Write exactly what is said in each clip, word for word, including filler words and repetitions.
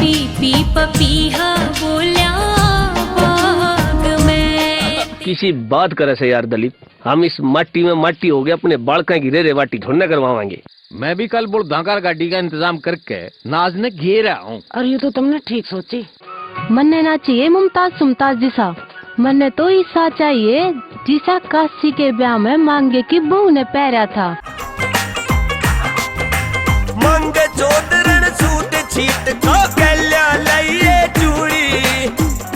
P P पपीहा बोल्या बाग में। किसी बात करे से यार दलीप, हम इस माटी में माटी हो गए, अपने बालकां की रे रे वाटी थोड़ी ना करवावांगे। मैं भी कल बुढ़ांकर गाड़ी का इंतजाम करके नाज ने घेर आऊं। और ये तो तुमने ठीक सोची। मन्ने ना चाहिए मुमताज सुमताज जिसा, मन्ने तो ईसा चाहिए जिसा काशी के ब्याह में मांगे की बहू ने पहरा था। मांगे चौधरण सूट छीट का गल्या लइए चूड़ी।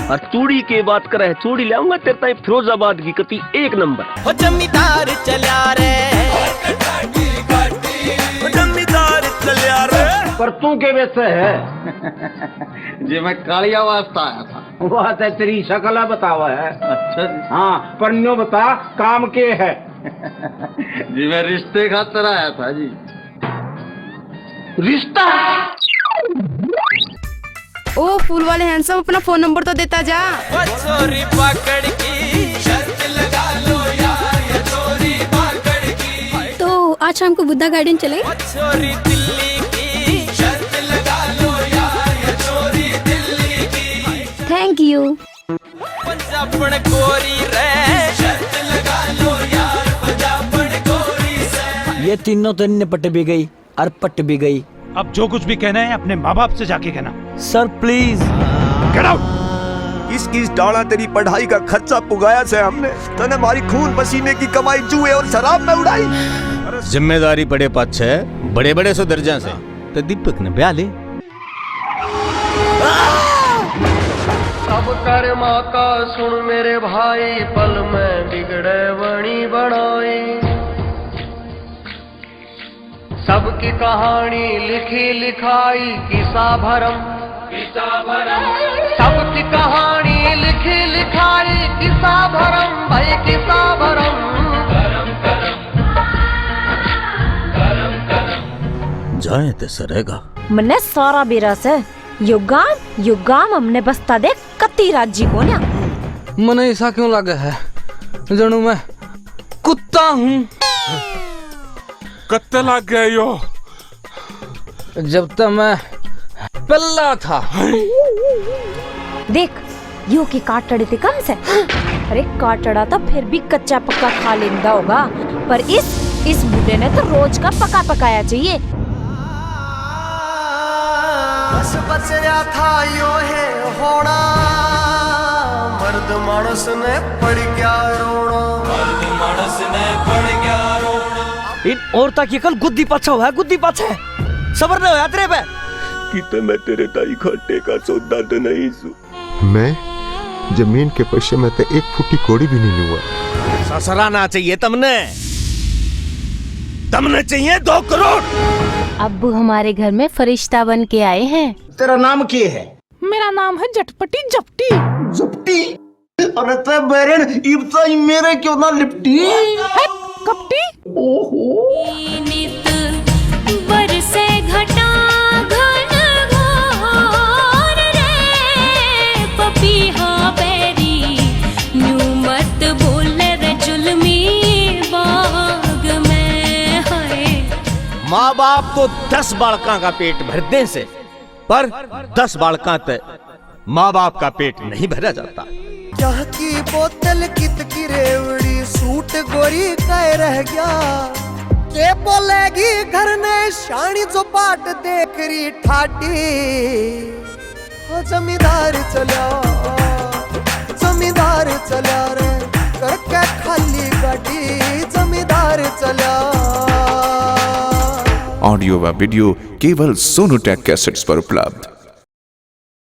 और चूड़ी के बात करे, चूड़ी ले आऊंगा तेरे ताई फिरोजाबाद की कती एक नंबर। हो जमींदार चल्या रे, हो जमींदार चल्या रे। पर तू के वैसे है? जी मैं कालिया वास्ता आया था। वह तो तेरी शकल है बतावा है। अच्छा जी। हाँ, पर न्यू बता काम के है? जी मैं रिश्ते खातर आया था जी। रिश्ता? ओ फूल वाले handsome, अपना फोन नंबर तो देता जा। ओ छोरी पाकड़ की शर्त लगा लो यार, ये छोरी पाकड़ की। तो आज शाम को बुद्धा गार्डन चले? ओ छोरी दिल्ली की शर्त लगा लो यार, ये छोरी दिल्ली की। Thank you। पंजाबण गोरी रे, शर्त लगा लो यार, पंजाबण गोरी से। ये तीनों तो इनने पट भी गई और पट भी गई। अब जो कुछ भी कहना है अपने माँ बाप से जाके कहना। Sir, please। Get out। किस किस डाला तेरी पढ़ाई का खर्चा पुगाया से हमने, तने हमारी खून पसीने की कमाई जुए और शराब में उड़ाई। जिम्मेदारी पड़े पाछे बड़े बड़े सो दर्जा से। तो दीपक ने ब्याह ले। अब कर्मा का सुन मेरे भाई, पल में बिगड़े बनी बनाई। सबकी कहानी लिखी लिखाई किसा भरम, किसा भरम। सबकी कहानी लिखी लिखाई किसा भरम, भाई किसा भरम। जाए ते सरेगा। मन्ने सारा बेरा से यो गाम, यो गाम हमने बसता देख कती राजी कोन्या। मने ऐसा क्यों लगे है जणु मैं कुत्ता हूँ। कत्ते लग गए यो? जब तक मैं पिल्ला था। देख, यो की काटड़े ते कम से। अरे, काटड़ा तो फिर भी कच्चा पक्का खा लेंदा होगा, पर इस, इस बूढ़े ने तो रोज का पका पकाया चाहिए। बस बच रहा था यो है होना, मर्द मानस ने पड़ गया रोना। मर्द मानस ने पड़ गया रोना। इन औरतां की कल गुद्दी पाछा हुआ है, गुद्दी पाछे। सबर नहीं होया तेरे पे। किते मैं तेरे ताई खाटे का सौदा तो नहीं सू। मैं जमीन के पैसे में तो एक फुटी कोड़ी भी नहीं लूंगा। ससरा ना चाहिए तमने, तमने चाहिए दो करोड़। अब हमारे घर में फरिश्ता बन के आए हैं। तेरा नाम के है? मेरा नाम है झटपटी झपटी। झपटी? अरे ते बैरन, इब ताई मेरे क्यों ना लिपटी? हट, कपटी। ओहो। नित बरसे घटा घन घोर रे, पपीहा बैरी, न्यू मत बोल रे जुल्मी बाग में हाय। माँ बाप तो दस बालकां का पेट भर दे से, पर दस बालकां ते माँ बाप का पेट नहीं भरा जाता। चाह की बोतल कित की रेवड़ी, सूट गोरी कह रह गया। के बोलेगी घर ने शानी जो बाट देख रही ठाटी। ओ जमींदार चला, जमींदार चला रे, करके खाली गाड़ी, जमींदार चला। ऑडियो व वीडियो केवल सोनूटेक कैसेट्स पर उपलब्ध।